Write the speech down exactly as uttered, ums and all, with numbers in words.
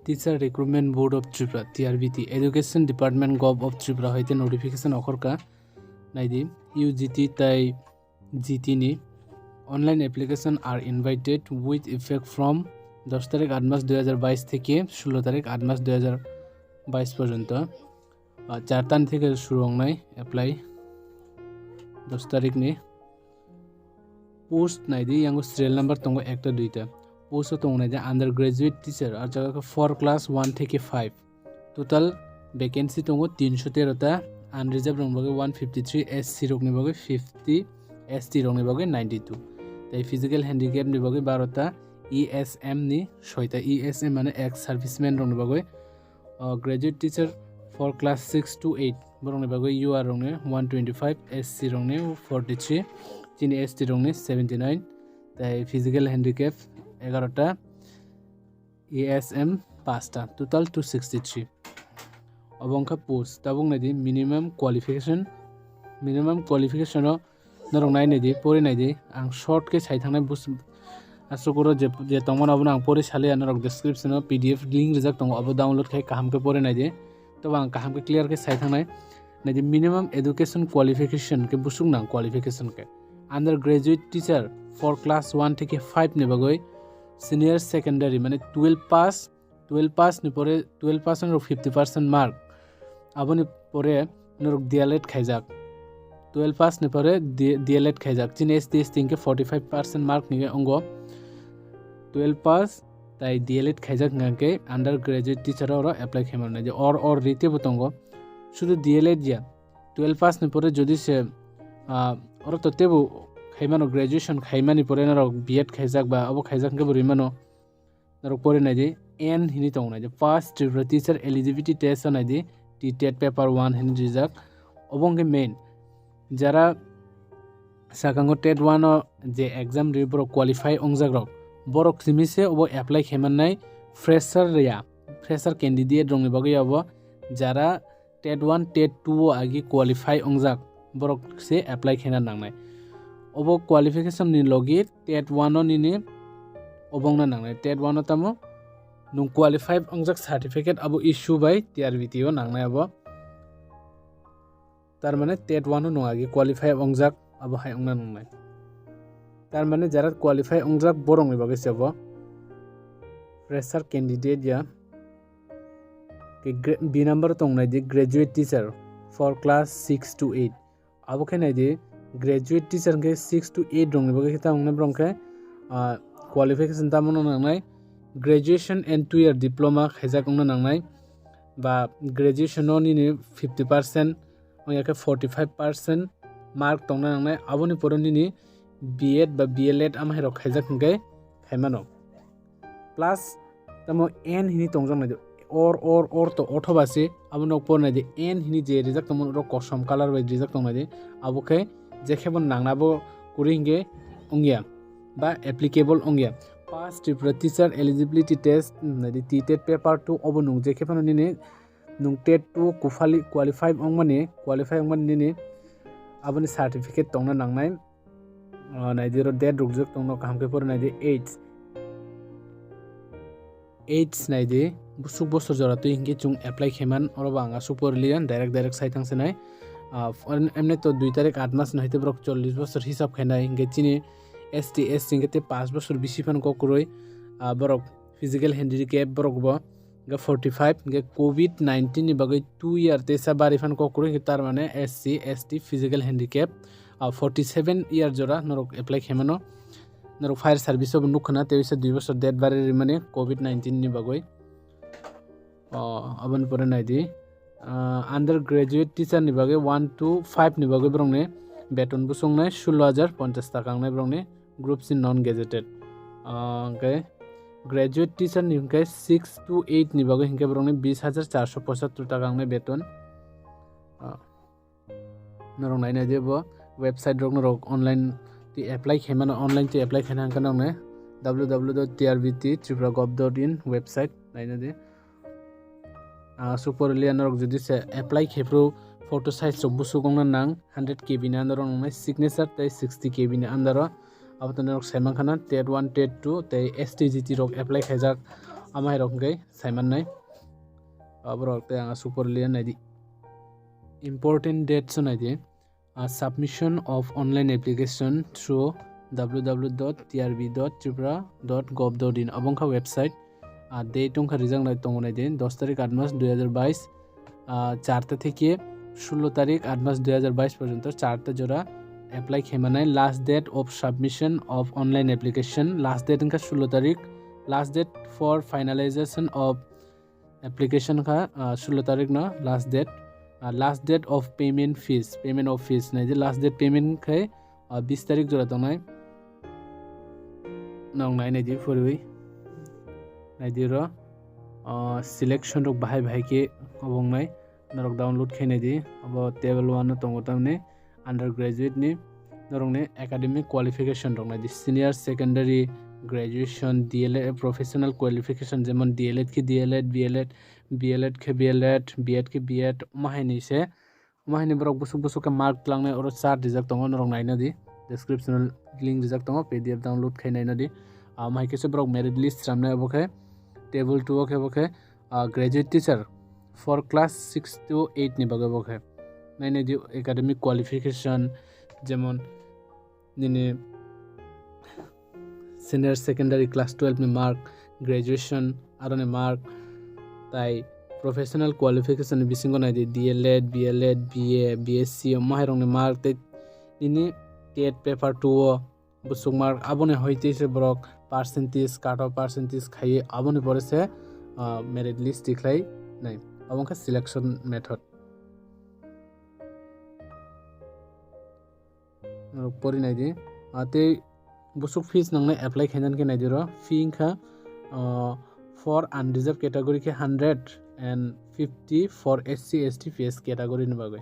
Teacher Recruitment Board of Tripura, T R B T, Education Department, Gov of Tripura hoite notification okhorkha. Naidi, U G T tai G T ni online application are invited with effect from dos tarik at mas dui hajar bais theke solo tarik at mas dui hajar bais porjonto. Ah, char tarik theke suru wngnai apply dos tarik ni. Post naidi, yango serial number tongo ekta duita. Post o tongo naidi undergraduate teacher, ah jaga khe four class one theke five. Total vacancy tongo tinsho tero ta, unreserved rokni bagwi one fifty three, S C rokni bagwi fifty, S T rokni bagwi ninety two. Tai physical handicap ni bagwi baro ta, E S M ni soi ta, E S M mane ex serviceman rokni bagwi. Uh, graduate teacher for class six to eight, borokni bagwi U R rokni one twenty five, S C rokni forty three, chini S T rokni seventy nine, tai physical handicap egarota, E S M pasta, total two sixty three. Obo wngkha post. Tabuk naidi minimum qualification, minimum qualification o norok nai naidi, pori naidi. Ang short khe sai thangnai, bus asukuro je, je tongmani abono ang pori saliya, norok description o P D F link rijak tongo, abo download khai kaham khe pori naidi. Tobo ang kaham khe clear khe sai thangnai. Naidi minimum education qualification khe busuk nang qualification khe undergraduate teacher for class one theke five ni bagwi senior secondary mane twelve pass, twelve pass ni pore, twelve pass ni rok fifty percent mark, aboni pore norok D L Ed khaijak. Twelve pass ni pore D-, D L Ed khaijak. Chini S T, S T hinkhe forty five percent mark ni ongo. Twelve pass tai D L Ed khaijak hingkhe undergraduate teacher oro apply khaimano naidi. Or, or rite bo tongo. Sudu D L Ed ya. Twelve pass ni pore jodi se, ah, oro to tebo khaimano, graduation khaimani pore norok B Ed khaijak ba abo khaijak hingkhe bo rimano. Norok pori naidi, N hini tongo naidi, first Tripura teacher eligibility test o naidi, T tet paper one hini rijak. Obo wngkhe main. Jara sakango tet one o je exam ri borok qualify wngjak rok, borok simi se obo apply khaimannai fresher ya, fresher candidate rokni bagwi obo. Jara tet one, tet two o agi qualify wngjak, borok se apply khaina nangnai. Obo qualification ni logi tet one o nini obo wngna nangnai. Tet one o tamo nwng qualify wngjak certificate abo issue bai T R B T o nangnai abo. Tar mane tet one o nwng agi qualify wngjak, abo hai wngna nangnai. Tar mane jara qualify wngjak borokni bagwi se abo fresher candidate ya. Ke gra-, B number tong nai di graduate teacher for class six to eight. Abo khe nai di graduate teacher khe six to eight rokni bagwi khe tamo wngnai borok khe, ah, qualification tamo wngna nangnai, graduation and two year diploma khaijak wngna nangnai, ba graduation o nini fifty percent wngya khe forty five percent mark tongna nangnai, aboni pore nini B Ed ba B L Ed amhai rok khaijak hwnkhe khaimano. Plus tamo N hini tongjak nai di, or, or, or to othoba se, abo nok por nai di, N hini je rijak tongmani rok kosom color bai rijak tong nai di, abo khe je khe bo nangna bo kwrwi hwnkhe wngya ba applicable wngya. First Tripura teacher eligibility test nai di, T tet paper two obo nwng je khe phano nini nwng tet two quali-, qualify wngmani, qualify wngmani nini aboni certificate tongna nangnai. Ah, nai di oro date rukjak tongno kaham khe pore nai di, age. Age nai di, busuk bosor jora twi hinkhe chwng apply khaiman, oro bo ang aswk pore liya, direct, direct sai thang se nai. Ah, em-, emne to dui tarik at mas no hai te borok chollish bosor hisab khainai, hinkhe chini S T, S C hinkhe te panch bosor bisi phano kok kwrwi, ah, borok physical handicap borok bo. Hingke forty five, hingke covid nineteen ni bagwi two year teisa bari phan kok kwrwi, hingke tar mane S C, S T, physical handicap, ah, forty seven year jora norok apply khaimano. Norok fire service o bo nukha na, tei bisa dui bosor date bari rimani covid nineteen ni bagwi. Oh, aboni pore nai di. Ah, undergraduate teacher ni bagwi one to five ni bagwi borokni beton bosongnai sullo hajar ponchas taka wngnai borokni. Group C non gazetted. Ah, hingke graduate teacher ni hingke six to eight ni bagwi hingke borokni bis hajar charso pochattor taka wngnai beton. Ah, norok naina je bo website rok norok online twi apply khaimano, online twi apply khaina hingke norok nai W W W dot T R B T tripura gov dot in website naina di. Ah, aswk pore liya norok jodi se apply khe phuru photo size rok busuk wngna nang, hundred K B ni under o nongnai, signature tei sixty K B ni under o. Abo to norok sai mankha na tet one, tet two tei S T G T rok apply khaijak. Amai rok hwnkhe saimannai. Aborok tei ang aswk porliya naidi. Important dates o naidi. Uh, submission of online application through www.trb.tripura.gov.in, obo wngkha website. Uh, date wngkha rijak nai tongo naidi dos tarik aat mas dui hazar bais, uh, charta theke sullo tarik aat mas dui hazar bais porjonto charta jora apply khaimanai. Last date of submission of online application, last date wngkha sullo tarik. Last date for finalization of application kha, ah, sullo tarik no last date. Ah, last date of payment fees, payment of fees naidi, last date payment khai, ah, bis tarik jora tongnai. Nong nai naidi phurwi naidi ro, ah, selection rok bahai bahai khe obo wngnai. Norok download khai naidi, obo table one no tongo tamni. Undergraduate ni norokni academic qualification rok naidi, senior secondary, graduation, D L Ed, professional qualification jemon D L Ed khe D L Ed, B L Ed, B L Ed khe B L Ed, B Ed khe B Ed, omo haini se, omo haini borok busuk busuk khe mark tlangnai, oro chart rijak tongo, norok naina di, description o link rijak tongo, P D F download khai naina di. Omo hai khe se borok merit list swnamnai, obo khe table two o khe bo khe, ah, graduate teacher for class six to eight ni bagwi bo khe. Naina di academic qualification, jemon nini senior secondary class twelve ni mark, graduation aroni mark, tai professional qualification ni bisingo naidi D L Ed, B L Ed, B A, B S C, omo hai rokni mark tei nini TET paper two o busuk mark, aboni hoite se borok percentage, cut off percentage khaiwi aboni pore se, ah, merit list tikhlai nai. Abo wngkha selection method. Norok pori naidi. Ah, tei busuk fees nangnai apply khainani khe naidi ro. Fee wngkha, ah, for unreserved category khe hundred and fifty, for S C, S T, P S category ni bagwi.